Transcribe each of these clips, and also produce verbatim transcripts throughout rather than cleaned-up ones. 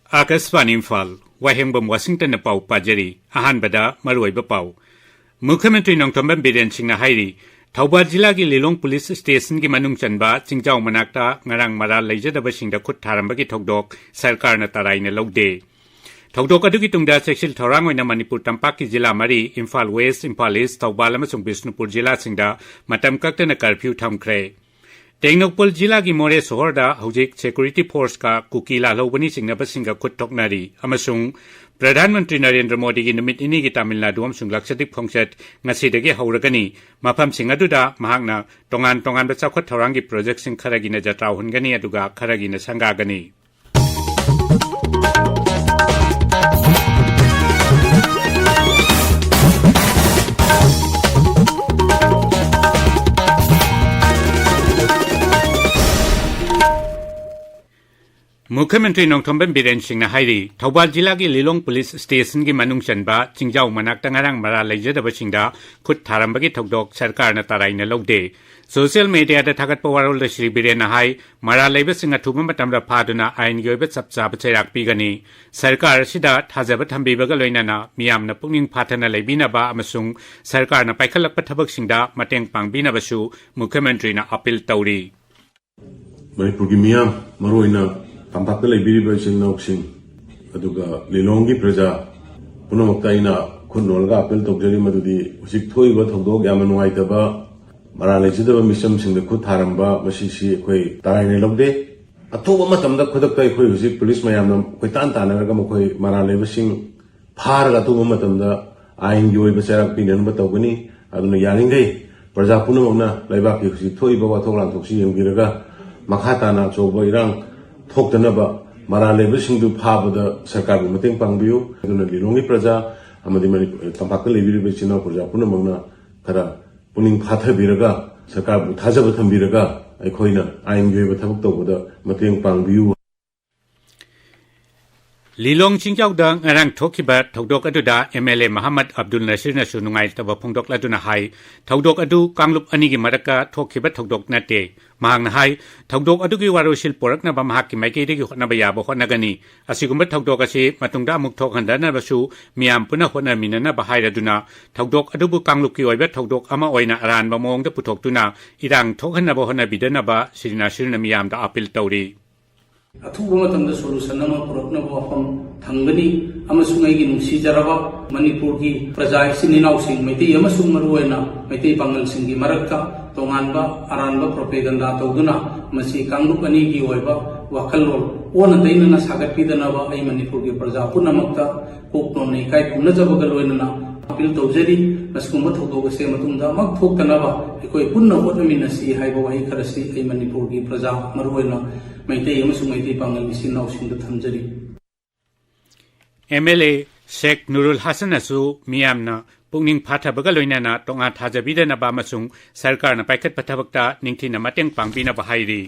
ꯑꯥꯀꯥꯁꯕꯥꯅꯤ ꯏꯝꯐꯥꯜ, ꯋꯥꯍꯦꯡꯕꯝ ꯋꯥꯁꯤꯡꯇꯟꯅ ꯄꯥꯎ ꯄꯥꯖꯔꯤ꯫ ꯑꯍꯥꯟꯕꯗ ꯃꯔꯨꯑꯣꯏꯕ ꯄꯥꯎ꯫ ꯃꯨꯈ꯭ꯌ ꯃꯟꯇ꯭ꯔꯤ ꯅꯣꯡꯊꯣꯝꯕꯝ ꯕꯤꯔꯦꯟ ꯁꯤꯡꯅ ꯍꯥꯏꯔꯤ, ꯊꯧꯕꯥꯜ ꯖꯤꯂꯥꯒꯤ ꯂꯤꯂꯣꯡ ꯄꯨꯂꯤꯁ ꯁ꯭ꯇꯦꯁꯟꯒꯤ ꯃꯅꯨꯡ ꯆꯟꯕ ꯆꯤꯡꯖꯥꯎ ꯃꯅꯥꯛꯇ ꯉꯔꯥꯡ ꯃꯔꯥꯜ ꯂꯩꯖꯗꯕꯁꯤꯡꯗ ꯈꯨꯠ ꯊꯥꯔꯝꯕꯒꯤ ꯊꯧꯗꯣꯛ ꯁꯔꯀꯥꯔꯅ ꯇꯔꯥꯏꯅ ꯂꯧꯗꯦ꯫ ꯊꯧꯗꯣꯛ ꯑꯗꯨꯒꯤ ꯇꯨꯡꯗ ꯆꯦꯛꯁꯤꯜ ꯊꯧꯔꯥꯡ ꯑꯣꯏꯅ ꯃꯅꯤꯄꯨꯔ ꯇꯝꯄꯥꯛꯀꯤ ꯖꯤꯂꯥ ꯃꯔꯤ, ꯏꯝꯐꯥꯜ ꯋꯦꯁ, ꯏꯝꯐꯥꯜ ꯏꯁ, ꯊꯧꯕꯥꯜ ꯑꯃꯁꯨꯡ ꯕꯤꯁꯅꯨꯄꯨꯔ ꯖꯤꯂꯥꯁꯤꯡꯗ ꯃꯇꯝ ꯀꯛꯇꯅ ꯀꯔꯐ꯭ꯌꯨ ꯊꯝꯈ꯭ꯔꯦ꯫ ꯇꯦꯡꯅꯧꯄꯜ ꯖꯤꯂꯥꯒꯤ ꯃꯣꯔꯦ ꯁꯣꯍꯣꯔꯗ ꯍꯧꯖꯤꯛ ꯁꯦꯀ꯭ꯌꯨꯔꯤꯇꯤ ꯐꯣꯔꯁꯀ ꯀꯨꯀꯤ ꯂꯥꯜꯍꯧꯕꯅꯤ ꯆꯤꯡꯅꯕꯁꯤꯡꯒ ꯈꯨꯠ ꯊꯣꯛꯅꯔꯤ ꯑꯃꯁꯨꯡ ꯄ꯭ꯔꯙꯥꯟ ꯃꯟꯇ꯭ꯔꯤ ꯅꯔꯦꯟꯗ꯭ꯔ ꯃꯣꯗꯤꯒꯤ ꯅꯨꯃꯤꯠ ꯅꯤꯅꯤꯒꯤ ꯇꯥꯃꯤꯜ ꯅꯥꯗꯨ ꯑꯃꯁꯨꯡ ꯂꯛꯁꯗꯤꯞ ꯈꯣꯡꯆꯠ ꯉꯁꯤꯗꯒꯤ ꯍꯧꯔꯒꯅꯤ꯫ ꯃꯐꯝꯁꯤꯡ ꯑꯗꯨꯗ ꯃꯍꯥꯛꯅ ꯇꯣꯉꯥꯟ ꯇꯣꯉꯥꯟꯕ ꯆꯥꯎꯈꯠ ꯊꯧꯔꯥꯡꯒꯤ ꯄ꯭ꯔꯣꯖꯦꯛꯁꯤꯡ ꯈꯔꯒꯤꯅ ꯖꯇ꯭ꯔꯥ ꯍꯨꯟꯒꯅꯤ, ꯑꯗꯨꯒ ꯈꯔꯒꯤꯅ ꯁꯪꯒꯥꯒꯅꯤ꯫ ꯃꯨꯈ꯭ꯌ ꯃꯟꯇ꯭ꯔꯤ ꯅꯣꯡꯊꯣꯝꯕꯝ ꯕꯤꯔꯦꯟ ꯁꯤꯡꯅ ꯍꯥꯏꯔꯤ, ꯊꯧꯕꯥꯜ ꯖꯤꯂꯥꯒꯤ ꯂꯤꯂꯣꯡ ꯄꯨꯂꯤꯁ ꯁ꯭ꯇꯦꯁꯟꯒꯤ ꯃꯅꯨꯡ ꯆꯟꯕ ꯆꯤꯡꯖꯥꯎ ꯃꯅꯥꯛꯇ ꯉꯔꯥꯡ ꯃꯔꯥꯜ ꯂꯩꯖꯗꯕꯁꯤꯡꯗ ꯈꯨꯠ ꯊꯥꯔꯝꯕꯒꯤ ꯊꯧꯗꯣꯛ ꯁꯔꯀꯥꯔꯅ ꯇꯔꯥꯏꯅ ꯂꯧꯗꯦ꯫ ꯁꯣꯁꯤꯌꯦꯜ ꯃꯦꯗꯤꯌꯥꯗ ꯊꯥꯒꯠꯄ ꯋꯥꯔꯣꯜꯗ ꯁ꯭ꯔꯤ ꯕꯤꯔꯦꯟꯅ ꯍꯥꯏ, ꯃꯔꯥꯜ ꯂꯩꯕꯁꯤꯡ ꯑꯊꯨꯕ ꯃꯇꯝꯗ ꯐꯥꯗꯨꯅ ꯑꯥꯏꯟꯒꯤ ꯑꯣꯏꯕ ꯆꯞ ꯆꯥꯕ ꯆꯩꯔꯥꯛ ꯄꯤꯒꯅꯤ꯫ ꯁꯔꯀꯥꯔ ꯑꯁꯤꯗ ꯊꯥꯖꯕ ꯊꯝꯕꯤꯕꯒ ꯂꯣꯏꯅꯅ ꯃꯤꯌꯥꯝꯅ ꯄꯨꯛꯅꯤꯡ ꯐꯥꯊꯅ ꯂꯩꯕꯤꯅꯕ ꯑꯃꯁꯨꯡ ꯁꯔꯀꯥꯔꯅ ꯄꯥꯏꯈꯠꯂꯛꯄ ꯊꯕꯛꯁꯤꯡꯗ ꯃꯇꯦꯡ ꯄꯥꯡꯕꯤꯅꯕꯁꯨ ꯃꯨꯈ꯭ꯌ ꯃꯟꯇ꯭ꯔꯤꯅ ꯑꯄꯤꯜ ꯇꯧꯔꯤ꯫ ꯃꯅꯤꯄꯨꯔꯒꯤ ꯃꯤꯌꯥꯝ, ꯃꯔꯨꯑꯣꯏꯅ ꯇꯝꯄꯥꯛꯇ ꯂꯩꯕꯤꯔꯤꯕ ꯏꯆꯤꯜ ꯏꯅꯥꯎꯁꯤꯡ, ꯑꯗꯨꯒ ꯂꯤꯂꯣꯡꯒꯤ ꯄ꯭ꯔꯖꯥ ꯄꯨꯝꯅꯃꯛꯇ ꯑꯩꯅ ꯈꯨꯠ ꯅꯣꯜꯂꯒ ꯑꯥꯄꯤꯜ ꯇꯧꯖꯔꯤ, ꯃꯗꯨꯗꯤ ꯍꯧꯖꯤꯛ ꯊꯣꯛꯏꯕ ꯊꯧꯗꯣꯛ ꯌꯥꯝꯅ ꯅꯨꯡꯉꯥꯏꯇꯕ, ꯃꯔꯥꯜ ꯂꯩꯖꯗꯕ ꯃꯤꯆꯝꯁꯤꯡꯗ ꯈꯨꯠ ꯊꯥꯔꯝꯕ, ꯃꯁꯤꯁꯤ ꯑꯩꯈꯣꯏ ꯇꯔꯥꯏꯅ ꯂꯧꯗꯦ꯫ ꯑꯊꯨꯕ ꯃꯇꯝꯗ ꯈꯨꯗꯛꯇ ꯑꯩꯈꯣꯏ ꯍꯧꯖꯤꯛ ꯄꯨꯂꯤꯁ ꯃꯌꯥꯝꯅ ꯀꯣꯏꯇꯥꯟ ꯇꯥꯟꯅꯔꯒ ꯃꯈꯣꯏ ꯃꯔꯥꯜ ꯂꯩꯕꯁꯤꯡ ꯐꯥꯔꯒ ꯑꯊꯨꯕ ꯃꯇꯝꯗ ꯑꯥꯏꯟꯒꯤ ꯑꯣꯏꯕ ꯆꯩꯔꯥꯛ ꯄꯤꯅꯅꯕ ꯇꯧꯒꯅꯤ꯫ ꯑꯗꯨꯅ ꯌꯥꯔꯤꯈꯩ ꯄ꯭ꯔꯖꯥ ꯄꯨꯝꯅꯃꯛꯅ ꯂꯩꯕꯥꯛꯀꯤ ꯍꯧꯖꯤꯛ ꯊꯣꯛꯏꯕ ꯋꯥꯊꯣꯛ ꯂꯥꯟꯊꯣꯛꯁꯤ ꯌꯦꯡꯕꯤꯔꯒ, ꯃꯈꯥ ꯇꯥꯅ ꯑꯆꯧꯕ ꯏꯔꯥꯡ ꯊꯣꯛꯇꯅꯕ, ꯃꯔꯥꯜ ꯂꯩꯕꯁꯤꯡꯗꯨ ꯐꯥꯕꯗ ꯁꯔꯀꯥꯔꯕꯨ ꯃꯇꯦꯡ ꯄꯥꯡꯕꯤꯌꯨ꯫ ꯑꯗꯨꯅ ꯂꯤꯂꯣꯡꯒꯤ ꯄ꯭ꯔꯖꯥ ꯑꯃꯗꯤ ꯃꯅꯤꯄꯨꯔ, ꯇꯝꯄꯥꯛꯇ ꯂꯩꯕꯤꯔꯤꯕ ꯏꯆꯤꯟ ꯏꯅꯥꯎ ꯄ꯭ꯔꯖꯥ ꯄꯨꯝꯅꯃꯛꯅ ꯈꯔ ꯄꯨꯛꯅꯤꯡ ꯐꯥꯊꯕꯤꯔꯒ, ꯁꯔꯀꯥꯔꯕꯨ ꯊꯥꯖꯕ ꯊꯝꯕꯤꯔꯒ, ꯑꯩꯈꯣꯏꯅ ꯑꯥꯏꯟꯒꯤ ꯑꯣꯏꯕ ꯊꯕꯛ ꯇꯧꯕꯗ ꯃꯇꯦꯡ ꯄꯥꯡꯕꯤꯌꯨ꯫ ꯂꯤꯂꯣꯡ ꯆꯤꯡꯖꯥꯎꯗ ꯉꯔꯥꯡ ꯊꯣꯛꯈꯤꯕ ꯊꯧꯗꯣꯛ ꯑꯗꯨꯗ ꯑꯦꯝ ꯑꯦꯜ ꯑꯦ ꯃꯍꯃꯗ ꯑꯕꯗꯨꯜ ꯅꯁꯤꯔꯅꯁꯨ ꯅꯨꯡꯉꯥꯏꯇꯕ ꯐꯣꯡꯗꯣꯛꯂꯗꯨꯅ ꯍꯥꯏ, ꯊꯧꯗꯣꯛ ꯑꯗꯨ ꯀꯥꯡꯂꯨꯞ ꯑꯅꯤꯒꯤ ꯃꯔꯛꯇ ꯊꯣꯛꯈꯤꯕ ꯊꯧꯗꯣꯛ ꯅꯠꯇꯦ꯫ ꯃꯍꯥꯛꯅ ꯍꯥꯏ, ꯊꯧꯗꯣꯛ ꯑꯗꯨꯒꯤ ꯋꯥꯔꯣꯏꯁꯤꯜ ꯄꯣꯔꯛꯅꯕ ꯃꯍꯥꯛꯀꯤ ꯃꯥꯏꯀꯩꯗꯒꯤ ꯍꯣꯠꯅꯕ ꯌꯥꯕ ꯍꯣꯠꯅꯒꯅꯤ꯫ ꯑꯁꯤꯒꯨꯝꯕ ꯊꯧꯗꯣꯛ ꯑꯁꯤ ꯃꯇꯨꯡꯗ ꯑꯃꯨꯛ ꯊꯣꯛꯍꯟꯗꯅꯕꯁꯨ ꯃꯤꯌꯥꯝ ꯄꯨꯟꯅ ꯍꯣꯠꯅꯃꯤꯟꯅꯅꯕ ꯍꯥꯏꯔꯗꯨꯅ, ꯊꯧꯗꯣꯛ ꯑꯗꯨꯕꯨ ꯀꯥꯡꯂꯨꯞꯀꯤ ꯑꯣꯏꯕ ꯊꯧꯗꯣꯛ ꯑꯃ ꯑꯣꯏꯅ ꯑꯔꯥꯟꯕ ꯃꯑꯣꯡꯗ ꯄꯨꯊꯣꯛꯇꯨꯅ ꯏꯔꯥꯡ ꯊꯣꯛꯍꯟꯅꯕ ꯍꯣꯠꯅꯕꯤꯗꯅꯕ ꯁꯤꯔꯤ ꯅꯥꯁꯤꯔꯅ ꯃꯤꯌꯥꯝꯗ ꯑꯄꯤꯜ ꯇꯧꯔꯤ꯫ ꯑꯊꯨꯕ ꯃꯇꯝꯗ solution ꯑꯃ ꯄꯨꯔꯛꯅꯕ ꯋꯥꯐꯝ ꯊꯝꯒꯅꯤ ꯑꯃꯁꯨꯡ ꯑꯩꯒꯤ ꯅꯨꯡꯁꯤꯖꯔꯕ ꯃꯅꯤꯄꯨꯔꯒꯤ ꯄ꯭ꯔꯖꯥ ꯏꯆꯤꯟ ꯏꯅꯥꯎꯁꯤꯡ, ꯃꯩꯇꯩ ꯑꯃꯁꯨꯡ ꯃꯔꯨꯑꯣꯏꯅ ꯃꯩꯇꯩ ꯄꯥꯉꯜꯁꯤꯡꯒꯤ ꯃꯔꯛꯇ ꯇꯣꯉꯥꯟꯕ ꯑꯔꯥꯟꯕ propaganda ꯇꯧꯗꯨꯅ ꯃꯁꯤ ꯀꯥꯡꯂꯨꯞ ꯑꯅꯤꯒꯤ ꯑꯣꯏꯕ ꯋꯥꯈꯜꯂꯣꯟ ꯑꯣꯟꯅ ꯇꯩꯅꯅ ꯁꯥꯒꯠꯄꯤꯗꯅꯕ ꯑꯩ ꯃꯅꯤꯄꯨꯔꯒꯤ ꯄ꯭ꯔꯖꯥ ꯄꯨꯝꯅꯃꯛꯇ ꯀꯣꯛ ꯅꯣꯟꯅ ꯏꯀꯥꯏ ꯈꯨꯝꯅꯖꯕꯒ ꯂꯣꯏꯅꯅ ꯑꯄꯤꯜ ꯇꯧꯖꯔꯤ꯫ ꯑꯁꯤꯒꯨꯝꯕ ꯊꯧꯗꯣꯛ ꯑꯁꯦ ꯃꯇꯨꯡꯗ ꯑꯃꯨꯛ ꯊꯣꯛꯇꯅꯕ ꯑꯩꯈꯣꯏ ꯄꯨꯟꯅ ꯍꯣꯠꯅꯃꯤꯟꯅꯁꯤ ꯍꯥꯏꯕ ꯋꯥꯍꯩ ꯈꯔꯁꯤ ꯑꯩ ꯃꯅꯤꯄꯨꯔꯒꯤ ꯄ꯭ꯔꯖꯥ, ꯃꯔꯨꯑꯣꯏꯅ ꯃꯩꯇꯩ ꯑꯃꯁꯨꯡ ꯃꯩꯇꯩ ꯄꯥꯉꯜ ꯏꯆꯤꯟ ꯏꯅꯥꯎꯁꯤꯡꯗ ꯊꯝꯖꯔꯤ꯫ ꯑꯦꯝ ꯑꯦꯜ ꯑꯦ ꯁꯦꯈ ꯅꯨꯔꯨꯜ ꯍꯥꯁꯟꯅꯁꯨ ꯃꯤꯌꯥꯝꯅ ꯄꯨꯛꯅꯤꯡ ꯐꯥꯊꯕꯒ ꯂꯣꯏꯅꯅ ꯇꯣꯉꯥꯟ ꯊꯥꯖꯕꯤꯗꯅꯕ ꯑꯃꯁꯨꯡ ꯁꯔꯀꯥꯔꯅ ꯄꯥꯏꯈꯠꯄ ꯊꯕꯛꯇ ꯅꯤꯡꯊꯤꯅ ꯃꯇꯦꯡ ꯄꯥꯡꯕꯤꯅꯕ ꯍꯥꯏꯔꯤ꯫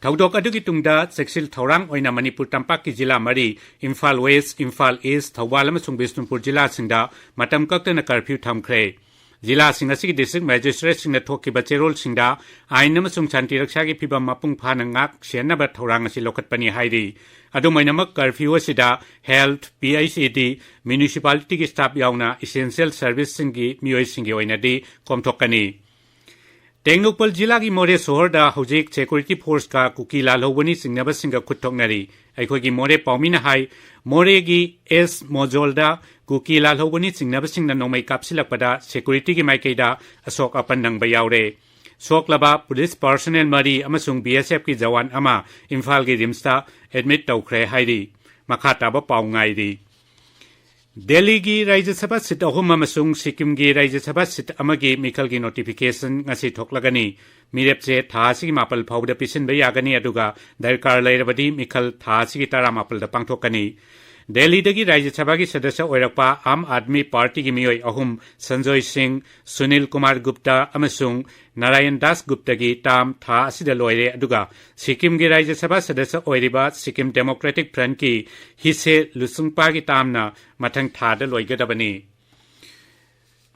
ꯊꯧꯗꯣꯛ ꯑꯗꯨꯒꯤ ꯇꯨꯡꯗ ꯆꯦꯛꯁꯤꯜ ꯊꯧꯔꯥꯡ ꯑꯣꯏꯅ ꯃꯅꯤꯄꯨꯔ ꯇꯝꯄꯥꯛꯀꯤ ꯖꯤꯂꯥ ꯃꯔꯤ, ꯏꯝꯐꯥꯜ ꯋꯦꯁ, ꯏꯝꯐꯥꯜ ꯏꯁ, ꯊꯧꯕꯥꯜ ꯑꯃꯁꯨꯡ ꯕꯤꯁꯅꯨꯄꯨꯔ ꯖꯤꯂꯥꯁꯤꯡꯗ ꯃꯇꯝ ꯀꯛꯇꯅ ꯀꯔꯐ꯭ꯌꯨ ꯊꯝꯈ꯭ꯔꯦ꯫ ꯖꯤꯂꯥꯁꯤꯡ ꯑꯁꯤꯒꯤ ꯗꯤꯁꯇ꯭ꯔꯤꯛ ꯃꯦꯖꯤꯁꯇ꯭ꯔꯦꯠꯁꯤꯡꯅ ꯊꯣꯛꯈꯤꯕ ꯆꯦꯔꯣꯜꯁꯤꯡꯗ ꯑꯥꯏꯟ ꯑꯃꯁꯨꯡ ꯁꯥꯟꯇꯤ ꯔꯛꯁꯥꯒꯤ ꯐꯤꯚꯝ ꯃꯄꯨꯡ ꯐꯥꯅ ꯉꯥꯛ ꯁꯦꯟꯅꯕ ꯊꯧꯔꯥꯡ ꯑꯁꯤ ꯂꯧꯈꯠꯄꯅꯤ ꯍꯥꯏꯔꯤ꯫ ꯑꯗꯨꯝ ꯑꯣꯏꯅꯃꯛ, ꯀꯔꯐ꯭ꯌꯨ ꯑꯁꯤꯗ ꯍꯦꯜꯊ, ꯄꯤ ꯑꯩꯆ ꯏ ꯗꯤ, ꯃ꯭ꯌꯨꯅꯤꯁꯤꯄꯥꯂꯤꯇꯤꯒꯤ ꯁ꯭ꯇꯥꯐ ꯌꯥꯎꯅ ꯏꯁꯦꯟꯁꯤꯌꯦꯜ ꯁꯔꯚꯤꯁꯁꯤꯡꯒꯤ ꯃꯤꯑꯣꯏꯁꯤꯡꯒꯤ ꯑꯣꯏꯅꯗꯤ ꯀꯣꯝꯊꯣꯛꯀꯅꯤ꯫ ꯇꯦꯡꯅꯧꯄꯜ ꯖꯤꯂꯥꯒꯤ ꯃꯣꯔꯦ ꯁꯣꯍꯔꯗ ꯍꯧꯖꯤꯛ ꯁꯦꯀ꯭ꯌꯨꯔꯤꯇꯤ ꯐꯣꯔꯁꯀ ꯀꯨꯀꯤ ꯂꯥꯜꯍꯧꯕꯅꯤ ꯆꯤꯡꯅꯕꯁꯤꯡꯒ ꯈꯨꯠ ꯊꯣꯛꯅꯔꯤ꯫ ꯑꯩꯈꯣꯏꯒꯤ ꯃꯣꯔꯦ ꯄꯥꯎꯃꯤꯅ ꯍꯥꯏ, ꯃꯣꯔꯦꯒꯤ ꯑꯦꯁ ꯃꯣꯖꯣꯜꯗ ꯀꯨꯀꯤ ꯂꯥꯜꯍꯧꯕꯅꯤ ꯆꯤꯡꯅꯕꯁꯤꯡꯅ ꯅꯣꯡꯃꯩ ꯀꯥꯞꯁꯤꯜꯂꯛꯄꯗ ꯁꯦꯀ꯭ꯌꯨꯔꯤꯇꯤꯒꯤ ꯃꯥꯏꯀꯩꯗ ꯑꯁꯣꯛ ꯑꯄꯟ ꯅꯪꯕ ꯌꯥꯎꯔꯦ꯫ ꯁꯣꯛꯂꯕ ꯄꯨꯂꯤꯁ ꯄꯥꯔꯁꯣꯅꯦꯜ ꯃꯔꯤ ꯑꯃꯁꯨꯡ ꯕꯤ ꯑꯦꯁ ꯑꯦꯐꯀꯤ ꯖꯋꯥꯟ ꯑꯃ ꯏꯝꯐꯥꯜꯒꯤ ꯔꯤꯝꯁꯇ ꯑꯦꯗꯃꯤꯠ ꯇꯧꯈ꯭ꯔꯦ ꯍꯥꯏꯔꯤ꯫ ꯃꯈꯥ ꯇꯥꯕ ꯄꯥꯎ ꯉꯥꯏꯔꯤ꯫ ꯗꯦꯜꯂꯤꯒꯤ ꯔꯥꯖ꯭ꯌ ꯁꯚꯥ ꯁꯤꯠ ꯑꯍꯨꯝ ꯑꯃꯁꯨꯡ ꯁꯤꯛꯀꯤꯝꯒꯤ ꯔꯥꯖ꯭ꯌ ꯁꯚꯥ ꯁꯤꯠ ꯑꯃꯒꯤ ꯃꯤꯈꯜꯒꯤ ꯅꯣꯇꯤꯐꯤꯀꯦꯁꯟ ꯉꯁꯤ ꯊꯣꯛꯂꯒꯅꯤ꯫ ꯃꯤꯔꯦꯞꯁꯦ ꯊꯥ ꯑꯁꯤꯒꯤ ꯃꯥꯄꯜ ꯐꯥꯎꯕꯗ ꯄꯤꯁꯤꯟꯕ ꯌꯥꯒꯅꯤ, ꯑꯗꯨꯒ ꯗꯔꯀꯥꯔ ꯂꯩꯔꯕꯗꯤ ꯃꯤꯈꯜ ꯊꯥ ꯑꯁꯤꯒꯤ ꯇꯔꯥꯃꯥꯄꯜꯗ ꯄꯥꯡꯊꯣꯛꯀꯅꯤ꯫ ꯗꯦꯜꯂꯤꯗꯒꯤ ꯔꯥꯖ꯭ꯌ ꯁꯚꯥꯒꯤ ꯁꯗꯁ꯭ꯌ ꯑꯣꯏꯔꯛꯄ ꯑꯥꯝ ꯑꯥꯗꯃꯤ ꯄꯥꯔꯇꯤꯒꯤ ꯃꯤꯑꯣꯏ ꯑꯍꯨꯝ, ꯁꯟꯖꯣꯏ ꯁꯤꯡ, ꯁꯨꯅꯤꯜ ꯀꯨꯃꯥꯔ ꯒꯨꯞꯇ ꯑꯃꯁꯨꯡ ꯅꯥꯔꯥꯌꯟ ꯗꯥꯁ ꯒꯨꯞꯇꯒꯤ ꯇꯥꯝ ꯊꯥ ꯑꯁꯤꯗ ꯂꯣꯏꯔꯦ, ꯑꯗꯨꯒ ꯁꯤꯛꯀꯤꯝꯒꯤ ꯔꯥꯖ꯭ꯌ ꯁꯚꯥ ꯁꯗꯁ꯭ꯌ ꯑꯣꯏꯔꯤꯕ ꯁꯤꯛꯀꯤꯝ ꯗꯦꯃꯣꯀ꯭ꯔꯦꯇꯤꯛ ꯐ꯭ꯔꯟꯠꯀꯤ ꯍꯤꯁꯦ ꯂꯨꯁꯨꯡꯄꯥꯒꯤ ꯇꯥꯝꯅ ꯃꯊꯪ ꯊꯥꯗ ꯂꯣꯏꯒꯗꯕꯅꯤ꯫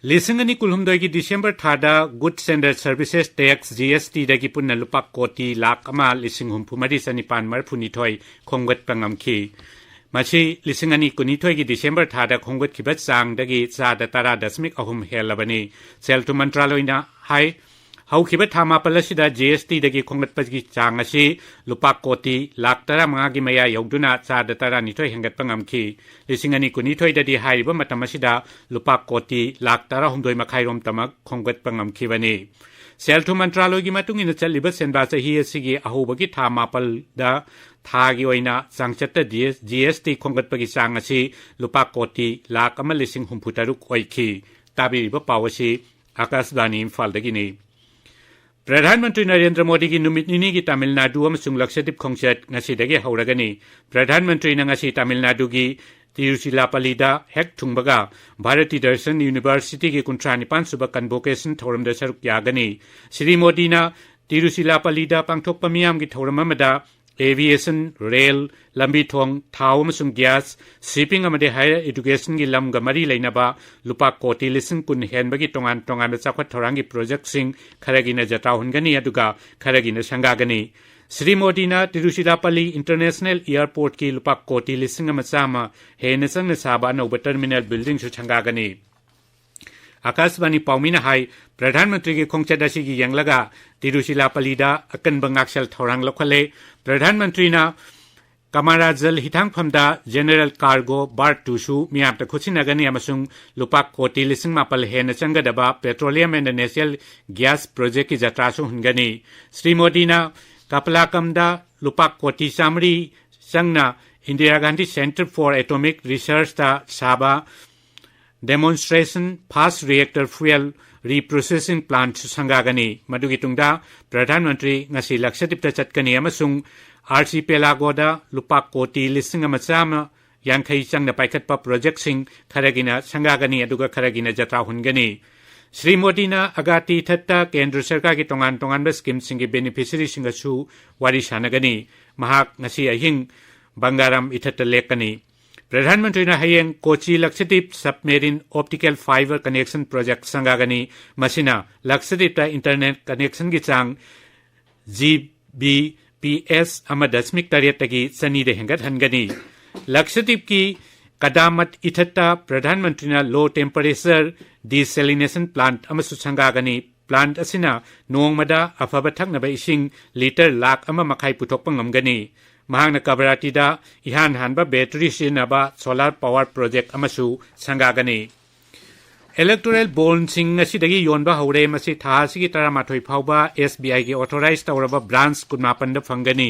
ꯂꯤꯁꯤꯡ ꯑꯅꯤ ꯀꯨꯟꯍꯨꯝꯗꯣꯏꯒꯤ ꯗꯤꯁꯦꯝꯕꯔ ꯊꯥꯗ Goods and Services Tax, G S ꯇꯤꯗꯒꯤ ꯄꯨꯟꯅ ꯂꯨꯄꯥ ꯀꯣꯇꯤ ꯂꯥꯈ ꯑꯃ ꯂꯤꯁꯤꯡ ꯍꯨꯝꯐꯨ ꯃꯔꯤ ꯆꯅꯤꯄꯥꯟ ꯃꯔꯤꯐꯨꯅꯤꯊꯣꯏ ꯈꯣꯝꯒꯠꯄ ꯉꯝꯈꯤ꯫ ꯃꯁꯤ ꯂꯤꯁꯤꯡ ꯑꯅꯤ ꯀꯨꯟꯅꯤꯊꯣꯏꯒꯤ ꯗꯤꯁꯦꯝꯕꯔ ꯊꯥꯗ ꯈꯣꯝꯒꯠꯈꯤꯕ ꯆꯥꯡꯗꯒꯤ ꯆꯥꯗ ꯇꯔꯥ ꯗꯁꯃꯤꯛ ꯑꯍꯨꯝ ꯍꯦꯜꯂꯕꯅꯤ꯫ ꯁꯦꯜ ꯊꯨꯝ ꯃꯟꯇ꯭ꯔꯥꯂꯣꯏꯅ ꯍꯥꯏ, ꯍꯧꯈꯤꯕ ꯊꯥ ꯃꯥꯄꯜ ꯑꯁꯤꯗ ꯖꯤ ꯑꯦꯁ ꯇꯤꯗꯒꯤ ꯈꯣꯝꯒꯠꯄꯒꯤ ꯆꯥꯡ ꯑꯁꯤ ꯂꯨꯄꯥ ꯀꯣꯇꯤ ꯂꯥꯈ ꯇꯔꯥꯃꯉꯥꯒꯤ ꯃꯌꯥ ꯌꯧꯗꯨꯅ ꯆꯥꯗ ꯇꯔꯥꯅꯤꯊꯣꯏ ꯍꯦꯟꯒꯠꯄ ꯉꯝꯈꯤ꯫ ꯂꯤꯁꯤꯡ ꯑꯅꯤ ꯀꯨꯟꯅꯤꯊꯣꯏꯗꯗꯤ ꯍꯥꯏꯔꯤꯕ ꯃꯇꯝ ꯑꯁꯤꯗ ꯂꯨꯄꯥ ꯀꯣꯇꯤ ꯂꯥꯈ ꯇꯔꯥꯍꯨꯝꯗꯣꯏ ꯃꯈꯥꯏꯔꯣꯝꯇꯃꯛ ꯈꯣꯝꯒꯠꯄ ꯉꯝꯈꯤꯕꯅꯤ꯫ ꯁꯦꯜ ꯊꯨꯝ ꯃꯟꯇ꯭ꯔꯥꯂꯣꯏꯒꯤ ꯃꯇꯨꯡ ꯏꯟꯅ, ꯆꯠꯂꯤꯕ ꯁꯦꯟꯕꯥ ꯆꯍꯤ ꯑꯁꯤꯒꯤ ꯑꯍꯧꯕꯒꯤ ꯊꯥ ꯃꯥꯄꯜꯗ ꯊꯥꯒꯤ ꯑꯣꯏꯅ ꯆꯥꯡꯆꯠꯇ ꯖꯤ ꯑꯦꯁ ꯇꯤ ꯈꯣꯝꯒꯠꯄꯒꯤ ꯆꯥꯡ ꯑꯁꯤ ꯂꯨꯄꯥ ꯀꯣꯇꯤ ꯂꯥꯈ ꯑꯃ ꯂꯤꯁꯤꯡ ꯍꯨꯝꯐꯨ ꯇꯔꯨꯛ ꯑꯣꯏꯈꯤ꯫ ꯇꯥꯕꯤꯔꯤꯕ ꯄꯥꯎ ꯑꯁꯤ ꯑꯥꯀꯥꯁꯕꯥꯅꯤ ꯏꯝꯐꯥꯜꯗꯒꯤꯅꯤ꯫ ꯄ꯭ꯔꯙꯥꯟ ꯃꯟꯇ꯭ꯔꯤ ꯅꯔꯦꯟꯗ꯭ꯔ ꯃꯣꯗꯤꯒꯤ ꯅꯨꯃꯤꯠ ꯅꯤꯅꯤꯒꯤ ꯇꯥꯃꯤꯜ ꯅꯥꯗꯨ ꯑꯃꯁꯨꯡ ꯂꯛꯁꯗꯤꯞ ꯈꯣꯡꯆꯠ ꯉꯁꯤꯗꯒꯤ ꯍꯧꯔꯒꯅꯤ꯫ ꯄ꯭ꯔꯙꯥꯟ ꯃꯟꯇ꯭ꯔꯤꯅ ꯉꯁꯤ ꯇꯥꯃꯤꯜ ꯅꯥꯗꯨꯒꯤ ꯇꯤꯔꯨꯆꯤꯂꯥꯄꯜꯂꯤꯗ ꯍꯦꯛ ꯊꯨꯡꯕꯒ ꯚꯥꯔꯇꯤ ꯗꯔꯁꯟ ꯌꯨꯅꯤꯚꯔꯁꯤꯇꯤꯒꯤ ꯀꯨꯟꯊ꯭ꯔꯥ ꯅꯤꯄꯥꯟ ꯁꯨꯕ ꯀꯟꯚꯣꯀꯦꯁꯟ ꯊꯧꯔꯝꯗ ꯁꯔꯨꯛ ꯌꯥꯒꯅꯤ꯫ ꯁ꯭ꯔꯤ ꯃꯣꯗꯤꯅ ꯇꯤꯔꯨꯆꯤꯂꯥꯄꯜꯂꯤꯗ ꯄꯥꯡꯊꯣꯛꯄ ꯃꯤꯌꯥꯝꯒꯤ ꯊꯧꯔꯝ ꯑꯃꯗ aviation, ꯔꯦꯜ, ꯂꯝꯕꯤ ꯊꯣꯡ, ꯊꯥꯎ ꯑꯃꯁꯨꯡ ꯒ꯭ꯌꯥꯁ, shipping ꯑꯃꯗꯤ higher educationꯒꯤ ꯂꯝꯒ ꯃꯔꯤ ꯂꯩꯅꯕ ꯂꯨꯄꯥ ꯀꯣꯇꯤ ꯂꯤꯁꯤꯡ ꯀꯨꯟ ꯍꯦꯟꯕꯒꯤ ꯇꯣꯉꯥꯟ ꯇꯣꯉꯥꯟꯕ ꯆꯥꯎꯈꯠ ꯊꯧꯔꯥꯡꯒꯤ ꯄ꯭ꯔꯣꯖꯦꯛꯁꯤꯡ ꯈꯔꯒꯤꯅ ꯖꯇ꯭ꯔꯥ ꯍꯨꯟꯒꯅꯤ, ꯑꯗꯨꯒ ꯈꯔꯒꯤꯅ ꯁꯪꯒꯥꯒꯅꯤ꯫ ꯁ꯭ꯔꯤ ꯃꯣꯗꯤꯅ ꯇꯤꯔꯨꯆꯤꯔꯥꯄꯜꯂꯤ ꯏꯟꯇꯔꯅꯦꯁꯅꯦꯜ ꯑꯦꯌꯔꯄꯣꯔꯠꯀꯤ ꯂꯨꯄꯥ ꯀꯣꯇꯤ ꯂꯤꯁꯤꯡ ꯑꯃ ꯆꯥꯝꯃ ꯍꯦꯟꯅ ꯆꯪꯅ ꯁꯥꯕ ꯑꯅꯧꯕ ꯇꯔꯃꯤꯅꯦꯜ ꯕꯤꯜꯗꯤꯡꯁꯨ ꯁꯪꯒꯥꯒꯅꯤ꯫ ꯑꯥꯀꯥꯁꯕꯥꯅꯤ ꯄꯥꯎꯃꯤꯅ ꯍꯥꯏ, ꯄ꯭ꯔꯙꯥꯟ ꯃꯟꯇ꯭ꯔꯤꯒꯤ ꯈꯣꯡꯆꯠ ꯑꯁꯤꯒꯤ ꯌꯦꯡꯂꯒ ꯇꯤꯔꯨꯆꯤꯔꯥꯄꯜꯂꯤꯗ ꯑꯀꯟꯕ ꯉꯥꯛꯁꯦꯜ ꯊꯧꯔꯥꯡ ꯂꯧꯈꯠꯂꯦ꯫ ꯄ꯭ꯔꯙꯥꯟ ꯃꯟꯇ꯭ꯔꯤꯅ ꯀꯃꯥꯔꯥꯖꯜ ꯍꯤꯊꯥꯡꯐꯝꯗ ꯖꯦꯅꯦꯔꯦꯜ ꯀꯥꯔꯒꯣ ꯕꯥꯔꯠ ꯇꯨꯁꯨ ꯃꯤꯌꯥꯝꯇ ꯈꯨꯠꯁꯤꯟꯅꯒꯅꯤ ꯑꯃꯁꯨꯡ ꯂꯨꯄꯥ ꯀꯣꯇꯤ ꯂꯤꯁꯤꯡ ꯃꯥꯄꯜ ꯍꯦꯟꯅ ꯆꯪꯒꯗꯕ petroleum and natural gas projectꯀꯤ ꯖꯇ꯭ꯔꯥꯁꯨ ꯍꯨꯟꯒꯅꯤ꯫ Shri ꯃꯣꯗꯤꯅ ꯀꯄꯂꯥꯀꯝꯗ ꯂꯨꯄꯥ ꯀꯣꯇꯤ ꯆꯥꯃꯔꯤ ꯆꯪꯅ Indira Gandhi Centre for Atomic Researchꯇ ꯁꯥꯕ demonstration fast reactor fuel reprocessing plantꯁꯨ ꯁꯪꯒꯥꯒꯅꯤ꯫ ꯃꯗꯨꯒꯤ ꯇꯨꯡꯗ ꯄ꯭ꯔꯙꯥꯟ ꯃꯟꯇ꯭ꯔꯤ ꯉꯁꯤ ꯂꯛꯁꯗꯤꯞꯇ ꯆꯠꯀꯅꯤ ꯑꯃꯁꯨꯡ ꯑꯥꯔꯆꯤꯄꯦꯂꯥꯒꯣꯗ ꯂꯨꯄꯥ ꯀꯣꯇꯤ ꯂꯤꯁꯤꯡ ꯑꯃ ꯆꯥꯝꯃ ꯌꯥꯡꯈꯩ ꯆꯪꯅ ꯄꯥꯏꯈꯠꯄ ꯄ꯭ꯔꯣꯖꯦꯛꯁꯤꯡ ꯈꯔꯒꯤꯅ ꯁꯪꯒꯥꯒꯅꯤ, ꯑꯗꯨꯒ ꯈꯔꯒꯤꯅ ꯖꯇ꯭ꯔꯥ ꯍꯨꯟꯒꯅꯤ꯫ ꯁ꯭ꯔꯤ ꯃꯣꯗꯤꯅ ꯑꯒꯥꯇꯤ ꯏꯊꯠꯇ ꯀꯦꯟꯗ꯭ꯔ ꯁꯔꯀꯥꯔꯒꯤ ꯇꯣꯉꯥꯟ ꯇꯣꯉꯥꯟꯕ ꯁ꯭ꯀꯤꯝꯁꯤꯡꯒꯤ ꯕꯦꯅꯤꯐꯤꯁꯔꯤꯁꯤꯡꯒꯁꯨ ꯋꯥꯔꯤ ꯁꯥꯟꯅꯒꯅꯤ꯫ ꯃꯍꯥꯛ ꯉꯁꯤ ꯑꯍꯤꯡ ꯕꯪꯒꯥꯔꯥꯝ ꯏꯊꯠꯇ ꯂꯦꯛꯀꯅꯤ꯫ ꯄ꯭ꯔꯙꯥꯟ ꯃꯟꯇ꯭ꯔꯤꯅ ꯍꯌꯦꯡ ꯀꯣꯆꯤ Lakshadweep ꯁꯕꯃꯦꯔꯤꯟ optical fibre connection project ꯁꯪꯒꯥꯒꯅꯤ꯫ ꯃꯁꯤꯅ ꯂꯛꯁꯗꯤꯞꯇ ꯏꯟꯇꯔꯅꯦꯠ ꯀꯅꯦꯛꯁꯟꯒꯤ ꯆꯥꯡ ꯖꯤ ꯕꯤ ꯄꯤ ꯑꯦꯁ ꯑꯃ ꯗꯁꯃꯤꯛ ꯇꯔꯦꯠꯇꯒꯤ ꯆꯅꯤꯗ ꯍꯦꯟꯒꯠꯍꯟꯒꯅꯤ꯫ ꯂꯛꯁꯗꯤꯞꯀꯤ ꯀꯗꯥꯃꯠ ꯏꯊꯠꯇ ꯄ꯭ꯔꯙꯥꯟ ꯃꯟꯇ꯭ꯔꯤꯅ ꯂꯣ ꯇꯦꯝꯄꯔꯦꯆꯔ ꯗꯤꯁꯦꯂꯤꯅꯦꯁꯟ ꯄ꯭ꯂꯥꯟꯠ ꯑꯃꯁꯨ ꯁꯪꯒꯥꯒꯅꯤ꯫ ꯄ꯭ꯂꯥꯟꯠ ꯑꯁꯤꯅ ꯅꯣꯡꯃꯗ ꯑꯐꯕ ꯊꯛꯅꯕ ꯏꯁꯤꯡ ꯂꯤꯇꯔ ꯂꯥꯈ ꯑꯃ ꯃꯈꯥꯏ ꯄꯨꯊꯣꯛꯄ ꯉꯝꯒꯅꯤ꯫ ꯃꯍꯥꯛꯅ ꯀꯕꯔꯥꯇꯤꯗ ꯏꯍꯥꯟ ꯍꯥꯟꯕ ꯕꯦꯇꯔꯤ ꯁꯤꯖꯤꯟꯅꯕ ꯁꯣꯂꯥꯔ ꯄꯥꯋꯔ ꯄ꯭ꯔꯣꯖꯦꯛ ꯑꯃꯁꯨ ꯁꯪꯒꯥꯒꯅꯤ꯫ ꯏꯂꯦꯛꯇꯣꯔꯦꯜ ꯕꯣꯟꯁꯤꯡ ꯉꯁꯤꯗꯒꯤ ꯌꯣꯟꯕ ꯍꯧꯔꯦ꯫ ꯃꯁꯤ ꯊꯥ ꯑꯁꯤꯒꯤ ꯇꯔꯥꯃꯥꯊꯣꯏ ꯐꯥꯎꯕ ꯑꯦꯁ ꯕꯤ ꯑꯥꯏꯒꯤ ꯑꯣꯊꯣꯔꯥꯏꯖ ꯇꯧꯔꯕ ꯕ꯭ꯔꯥꯟꯁ ꯀꯨꯟꯃꯥꯄꯟꯗ ꯐꯪꯒꯅꯤ꯫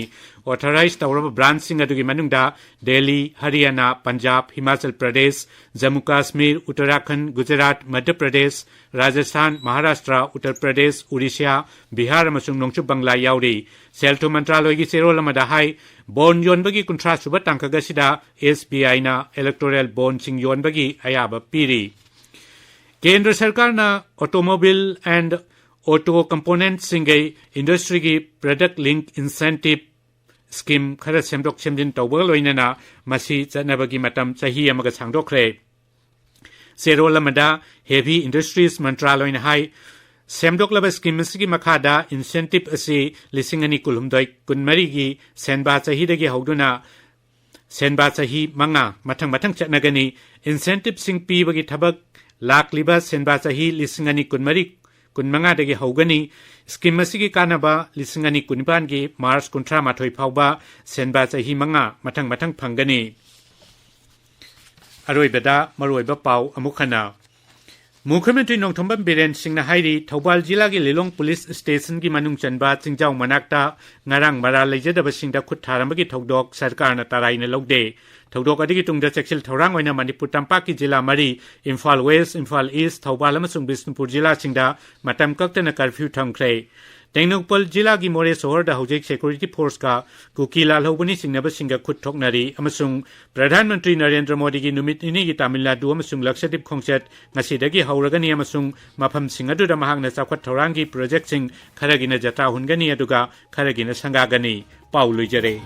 ꯑꯣꯊꯣꯔꯥꯏꯖ ꯇꯧꯔꯕ ꯕ꯭ꯔꯥꯟꯁꯁꯤꯡ ꯑꯗꯨꯒꯤ ꯃꯅꯨꯡꯗ ꯗꯦꯜꯂꯤ, ꯍꯔꯤꯌꯥꯅꯥ, ꯄꯟꯖꯥꯕ, ꯍꯤꯃꯥꯆꯜ ꯄ꯭ꯔꯗꯦꯁ, ꯖꯝꯃꯨ ꯀꯥꯁꯃꯤꯔ, ꯎꯠꯇꯔꯥꯈꯟꯗ, ꯒꯨꯖꯔꯥꯠ, ꯃꯙ꯭ꯌ ꯄ꯭ꯔꯗꯦꯁ, ꯔꯥꯖꯁꯊꯥꯟ, ꯃꯍꯥꯔꯥꯁꯇ꯭ꯔ, ꯎꯠꯇꯔ ꯄ꯭ꯔꯗꯦꯁ, ꯎꯔꯤꯁ꯭ꯌꯥ, ꯕꯤꯍꯥꯔ ꯑꯃꯁꯨꯡ ꯅꯣꯡꯆꯨꯞ ꯕꯪꯂꯥ ꯌꯥꯎꯔꯤ꯫ ꯁꯦꯜ ꯊꯨꯝ ꯃꯟꯇ꯭ꯔꯥꯂꯣꯏꯒꯤ ꯆꯦꯔꯣꯜ ꯑꯃꯗ ꯍꯥꯏ, ꯕꯣꯟ ꯌꯣꯟꯕꯒꯤ ꯀꯨꯟꯊ꯭ꯔꯥ ꯁꯨꯕ ꯇꯥꯡꯀꯛ ꯑꯁꯤꯗ ꯑꯦꯁ ꯕꯤ ꯑꯥꯏꯅ ꯏꯂꯦꯛꯇꯣꯔꯦꯜ ꯕꯣꯟꯁꯤꯡ ꯌꯣꯟꯕꯒꯤ ꯑꯌꯥꯕ ꯄꯤꯔꯤ꯫ ꯀꯦꯟꯗ꯭ꯔ ꯁꯔꯀꯥꯔꯅ automobile and auto componentꯁꯤꯡꯒꯤ ꯏꯟꯗꯁꯇ꯭ꯔꯤꯒꯤ product link incentive scheme ꯈꯔ ꯁꯦꯝꯗꯣꯛ ꯁꯦꯝꯖꯤꯟ ꯇꯧꯕꯒ ꯂꯣꯏꯅꯅ ꯃꯁꯤ ꯆꯠꯅꯕꯒꯤ ꯃꯇꯝ ꯆꯍꯤ ꯑꯃꯒ ꯁꯥꯡꯗꯣꯛꯈ꯭ꯔꯦ꯫ ꯆꯦꯔꯣꯜ ꯑꯃꯗ ꯍꯦꯚꯤ ꯏꯟꯗꯁꯇ꯭ꯔꯤꯁ ꯃꯟꯇ꯭ꯔꯥꯂꯣꯏꯅ ꯍꯥꯏ, ꯁꯦꯝꯗꯣꯛꯂꯕ ꯁ꯭ꯀꯤꯝ ꯑꯁꯤꯒꯤ ꯃꯈꯥꯗ ꯏꯟꯁꯦꯟꯇꯤꯞ ꯑꯁꯤ ꯂꯤꯁꯤꯡ ꯑꯅꯤ ꯀꯨꯟꯍꯨꯝꯗꯣꯏ ꯀꯨꯟꯃꯔꯤꯒꯤ ꯁꯦꯟꯕꯥ ꯆꯍꯤꯗꯒꯤ ꯍꯧꯗꯨꯅ ꯁꯦꯟꯕꯥ ꯆꯍꯤ ꯃꯉꯥ ꯃꯊꯪ ꯃꯊꯪ ꯆꯠꯅꯒꯅꯤ꯫ ꯏꯟꯁꯦꯟꯇꯤꯞꯁꯤꯡ ꯄꯤꯕꯒꯤ ꯊꯕꯛ ꯂꯥꯛꯂꯤꯕ ꯁꯦꯟꯕꯥ ꯆꯍꯤ ꯂꯤꯁꯤꯡ ꯑꯅꯤ ꯀꯨꯟꯃꯔꯤ ꯀꯨꯟꯃꯉꯥꯗꯒꯤ ꯍꯧꯒꯅꯤ꯫ ꯁ꯭ꯀꯤꯝ ꯑꯁꯤꯒꯤ ꯀꯥꯟꯅꯕ ꯂꯤꯁꯤꯡ ꯑꯅꯤ ꯀꯨꯟꯅꯤꯄꯥꯟꯒꯤ ꯃꯥꯔꯆ ꯀꯨꯟꯊ꯭ꯔꯥ ꯃꯥꯊꯣꯏ ꯐꯥꯎꯕ ꯁꯦꯟꯕꯥ ꯆꯍꯤ ꯃꯉꯥ ꯃꯊꯪ ꯃꯊꯪ ꯐꯪꯒꯅꯤ꯫ ꯑꯔꯣꯏꯕꯗ ꯃꯔꯨꯑꯣꯏꯕ ꯄꯥꯎ ꯑꯃꯨꯛ ꯍꯟꯅ꯫ ꯃꯨꯈ꯭ꯌꯃꯟꯇ꯭ꯔꯤ ꯅꯣꯡꯊꯣꯝꯕꯝ ꯕꯤꯔꯦꯟ ꯁꯤꯡꯅ ꯍꯥꯏꯔꯤ, ꯊꯧꯕꯥꯜ ꯖꯤꯂꯥꯒꯤ ꯂꯤꯂꯣꯡ ꯄꯨꯂꯤꯁ ꯁ꯭ꯇꯦꯁꯟꯒꯤ ꯃꯅꯨꯡ ꯆꯟꯕ ꯆꯤꯡꯖꯥꯎ ꯃꯅꯥꯛꯇ ꯉꯔꯥꯡ ꯃꯔꯥꯜ ꯂꯩꯖꯗꯕꯁꯤꯡꯗ ꯈꯨꯠ ꯊꯥꯔꯝꯕꯒꯤ ꯊꯧꯗꯣꯛ ꯁꯔꯀꯥꯔꯅ ꯇꯔꯥꯏꯅ ꯂꯧꯗꯦ꯫ ꯊꯧꯗꯣꯛ ꯑꯗꯨꯒꯤ ꯇꯨꯡꯗ ꯆꯦꯛꯁꯤꯜ ꯊꯧꯔꯥꯡ ꯑꯣꯏꯅ ꯃꯅꯤꯄꯨꯔ ꯇꯝꯄꯥꯛꯀꯤ ꯖꯤꯂꯥ ꯃꯔꯤ, ꯏꯝꯐꯥꯜ ꯋꯦꯁ, ꯏꯝꯐꯥꯜ ꯏꯁ, ꯊꯧꯕꯥꯜ ꯑꯃꯁꯨꯡ ꯕꯤꯁꯅꯨꯄꯨꯔ ꯖꯤꯂꯥꯁꯤꯡꯗ ꯃꯇꯝ ꯀꯛꯇꯅ ꯀꯔꯐ꯭ꯌꯨ ꯊꯝꯈ꯭ꯔꯦ꯫ ꯇꯦꯡꯅꯧꯄꯜ ꯖꯤꯂꯥꯒꯤ ꯃꯣꯔꯦ ꯁꯣꯍꯔꯗ ꯍꯧꯖꯤꯛ ꯁꯦꯀ꯭ꯌꯨꯔꯤꯇꯤ ꯐꯣꯔꯁꯀ ꯀꯨꯀꯤ ꯂꯥꯜꯍꯧꯕꯅꯤꯁꯤꯡꯅꯕꯁꯤꯡꯒ ꯈꯨꯠ ꯊꯣꯛꯅꯔꯤ ꯑꯃꯁꯨꯡ ꯄ꯭ꯔꯙꯥꯟ ꯃꯟꯇ꯭ꯔꯤ ꯅꯔꯦꯟꯗ꯭ꯔ ꯃꯣꯗꯤꯒꯤ ꯅꯨꯃꯤꯠ ꯅꯤꯅꯤꯒꯤ ꯇꯥꯃꯤꯜ ꯅꯥꯗꯨ ꯑꯃꯁꯨꯡ ꯂꯛꯁꯗꯤꯞ ꯈꯣꯡꯆꯠ ꯉꯁꯤꯗꯒꯤ ꯍꯧꯔꯒꯅꯤ ꯑꯃꯁꯨꯡ ꯃꯐꯝꯁꯤꯡ ꯑꯗꯨꯗ ꯃꯍꯥꯛꯅ ꯆꯥꯎꯈꯠ ꯊꯧꯔꯥꯡꯒꯤ ꯄ꯭ꯔꯣꯖꯦꯛꯁꯤꯡ ꯈꯔꯒꯤꯅ ꯖꯇ꯭ꯔꯥ ꯍꯨꯟꯒꯅꯤ, ꯑꯗꯨꯒ ꯈꯔꯒꯤꯅ ꯁꯪꯒꯥꯒꯅꯤ꯫ ꯄꯥꯎ ꯂꯣꯏꯖꯔꯦ꯫